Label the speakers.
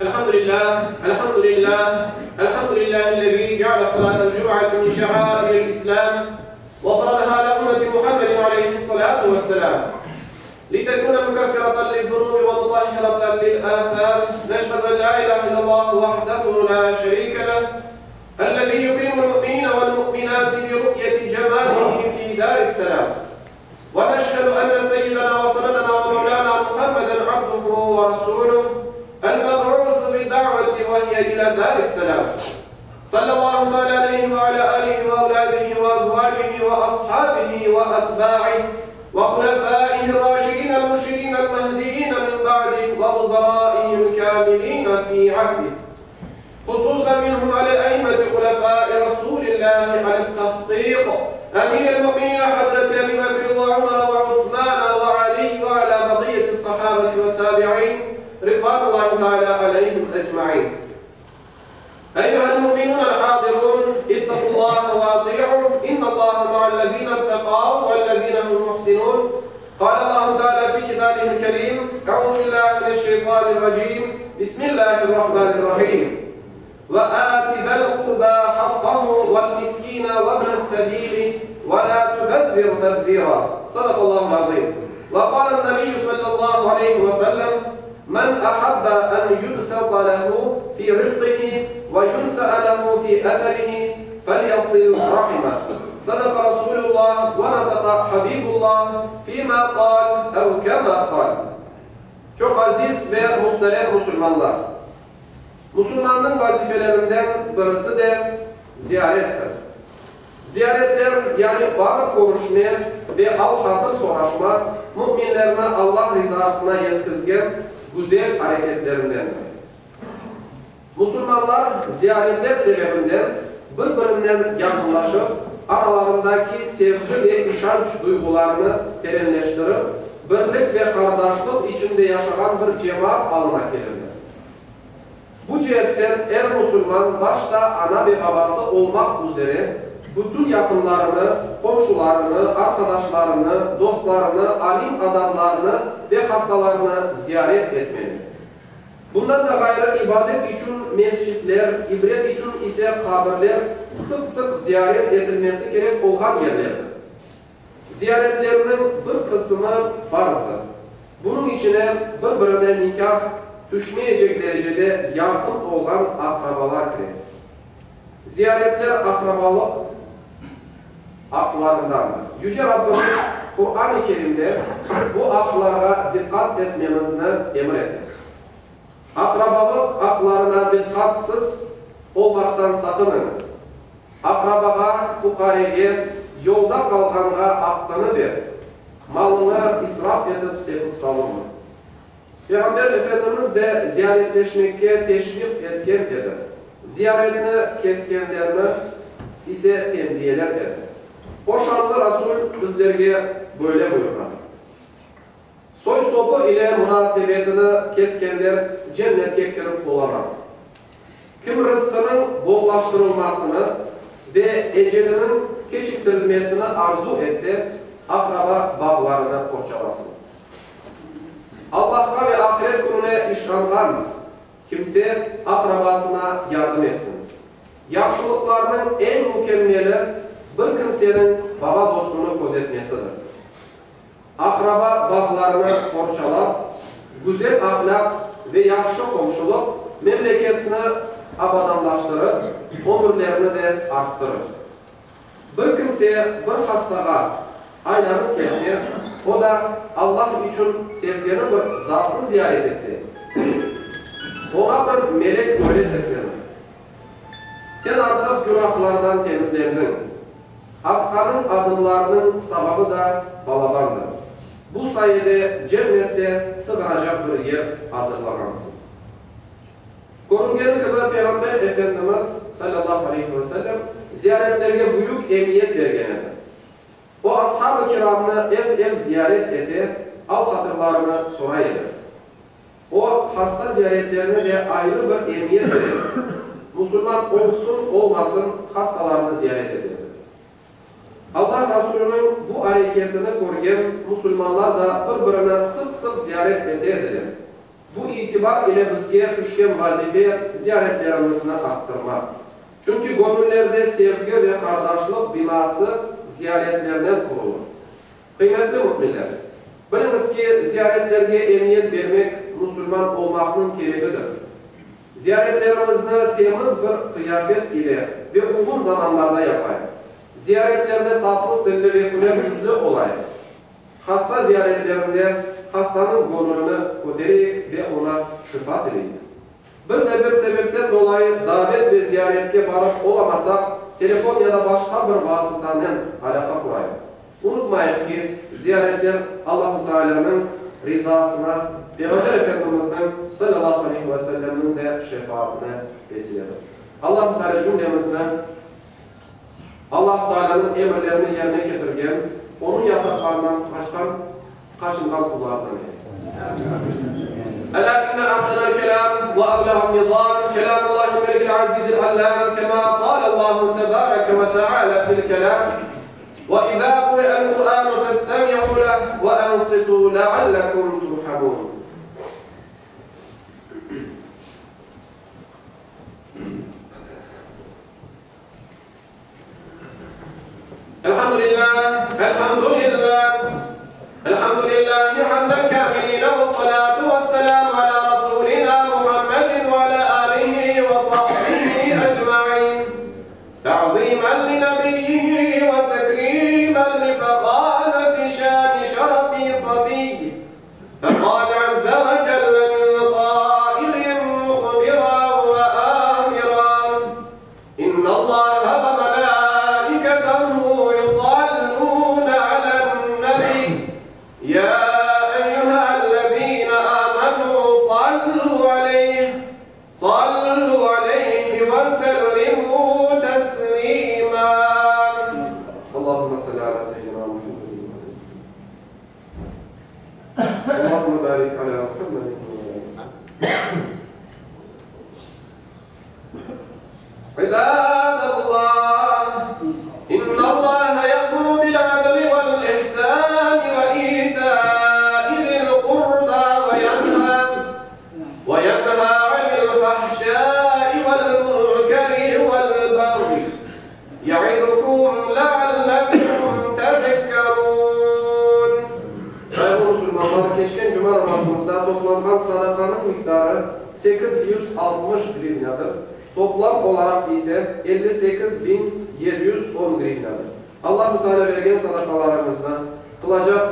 Speaker 1: الحمد لله الحمد لله الحمد لله الذي جعل صلاة الجمعة من شعائر الإسلام وفرضها على أمة محمد عليه الصلاة والسلام لتكون مكفرة للذنوب ومطهرة للآثام نشهد أن لا إله إلا الله وحده لا شريك له الذي يكرم المؤمنين والمؤمنات برؤية جماله في دار السلام ونشهد أن سيدنا وسندنا ومولانا محمدا عبده ورسوله المبعوث بالدعوة وهي إلى دار السلام صلى الله تعالى عليه وعلى آله وأولاده وأزواجه وأصحابه وأتباعه وخلفائه الراشدين المرشدين المهديين من بعده ووزرائه الكاملين في عهده خصوصا منهم على الأئمة خلفاء رسول الله على التحقيق أمير المؤمنين حضرة أبي بكر وعمر وعثمان وعلي وعلى بقية الصحابة والتابعين رضوان الله تعالى عليهم أجمعين أيها المؤمنون الحاضرون اتقوا الله وأطيعوا إن الله مع الذين اتقوا والذين هم محسنون قال الله تعالى في كتابه الكريم أعوذ بالله من الشيطان الرجيم بسم الله الرحمن الرحيم وآت ذا القربى حقه والمسكين وابن السبيل ولا تبذر تبذيرا صدق الله العظيم وقال النبي صلى الله عليه وسلم من أحب أن يبسط له في رزقه وينسأ له في أثره فليصل رحمه صدق رسول الله ونطق حبيب الله فيما قال أو كما قال Çoq aziz ve muhterem musulmanlar! Musulmannıñ vazifelerinden birisi de ziyarettir. Ziyaretler, yani barıp körüşme ve al-hatır soraşma müminlerni Allah rizasına yetkizgen güzel areketlerindendir. Musulmanlar ziyaretler sebebinden bir-birinen yaqınlaşıp, aralarındaki sevgi ve işanç duyğularını terenleştirip, birlik ve qardaşlıq içinde yaşağan bir cemaat alına kelirler. Bu ceetten er musulman başta ana ve babası olmaq üzere bütün yaqınlarını, qomşularını, arqadaşlarını, dostlarını, alim adamlarnı ve hastalarnı ziyaret etmeli. Bundan da ğayrı, ibadet içün mescitler, ibret içün ise qabirler sıq-sıq ziyaret etilmesi kerek olğan yerlerdir. Ziyaretlerniñ bir qısımı farzdır. Bunıñ içine bir-birine nikâh tüşmeycek derecede yaqın olğan aqrabalar kire. Ziyaretler aqrabalıq aqlarındandır. Yüce Rabbimiz Quran-ı Kerimde bu aqlarğa diqqat etmemizni emir ete. Aqrabalıq aqlarına diqqatsız olmaqtan saqınıñız. Aqrabağa, fuqarege, yolda qalğanğa aqqını ber, malıñı israf etip sepip salınma. Peyğamber Efendimiz de ziyaretleşmekke teşviq etken edi, ziyaretni keskenlerni ise tenbiyeler edi. O şanlı Rasul bizlerge böyle buyurğan, Soy-sopu ile munasebetini keskenler cennetke kirip olamaz. Kim rızqınıñ bollaştırılmasını ve eceliniñ keçiktirilmesini arzu etse, aqraba bağlarını qorçalasın. Allahqa ve ahiret kününe işanğan kimse aqrabasına yardım etsin. Yahşılıqlarnıñ eñ mükemmeli bir kimseniñ baba dostunı közetmesidir. Aqraba bağlarını qorçalav, güzel ahlâq ve yahşı qomşulıq memleketni abadanlaştırır, ömürlerni de arttırır. Bir kimse bir hastağa aylanıp kelse, o da Allah içün sevgeni bir zatnı ziyaret etse, oña bir melek böyle seslenir, Sen artıq günahlardan temizlendiñ. Atqanıñ adımlarnıñ savabı da balabandır. Bu sayede cennette sığınacaq bir yer azırlağansıñ. Körüngeni kibi, Peyğamber Efendimiz, salâllahu aleyhi ve sellem, ziyaretlerge büyük emiyet bergen edi. O, ashab-ı kiramnı ev-ev ziyaret ete, al-hatırlarını soray edi. O, hasta ziyaretlerine de ayrı bir emiyet bere edi. Musulman olsun-olmasın, hastalarnı ziyaret ete edi. Allah Rasulünıñ bu areketini körgen musulmanlar da bir-birini sıq-sıq ziyaret ete ediler. Bu itibar. itibar ile bizge tüşken vazife ziyaretlerimizni arttırmaq. Çünki göñüllerde sevgi ve qardaşlıq binası ziyaretlernen qurulır. Qıymetli müminler! Biliñiz ki, ziyaretlerge emiyet bermek musulman olmaqnıñ keregidir. Ziyaretlerimizni temiz bir qıyafet ile ve uyğun zamanlarda yapayıq. Ziyaretlerde tatlı tilli ve küler yüzlü olayıq. Hasta ziyaretlerinde hastanıñ göñülini kötereyik ve oña şifa tileyik. Bir de bir sebepten dolayı davet ve ziyaretke barıp olamasaq, telefon ya da başqa bir vasıtanen alâqa qurayıq. Unutmayıq ki, ziyaretler Allahu Taalânıñ rizasına, Peyğamber Efendimizniñ, salâllahu aleyhi ve sellemniñ, de şefaatine vesiledir. Allahu Teala cümlemizni Allahu Taalânıñ emirlerini yerine ketirgen, Onıñ yasaqlarından qaçqan, qaçınğan qullarından eylesin. Elâ inne ahsenel kelâm ve ebleğen nizâm kelâmullâhil melikil azîzil allâm kemâ kâlellâhu tebâreke ve teâlâ fil kelâm, Ve izâ kuri'el Kur'ânu festemi'û leh ve ensitû leallekum turhamûn. Elhamdülillâh, elhamdülillâh, elhamdülillâhi hamden kâmilîne vessalâtu vesselâmu alâ rasûlinâ Muhammedin ve alâ âlihi ve sahbihi ecmaîn. Ta'zîmen li nebiyyihi ve tekrîmen li fehâmeti şâni şerefi safiyy. Feqâle azze ve celle min qâilin muhbiran ve âmiran, İnnallâhe ve melâiketehu yusallûne alen-nebiy, yâ eyyühellezîne âmenû sallû aleyh, sallû aleyhi ve sellimû teslîmâ. Allahümme salli alâ seyyidinâ Muhammedin ve alâ. Allahümme barik alâ Muhammedin ve alâ. İbadallah, İnnallâhe ye'muru bil-adli vel-ihsâni ve itâi zil-qurbâ ve yenhâ ve yenhâ anil-fahşâi vel-munkeri vel-bagyi. Ya'izukum leallekum tezekkerun. Sayğılı musulmanlar, keçken cuma namazımızda toplanğan sadaqanıñ miqdarı 860 grivnâdır, toplam olaraq ise 58 7110 grivnâdır. Allahu Teala bergen sadaqalarıñıznı, qılacaq.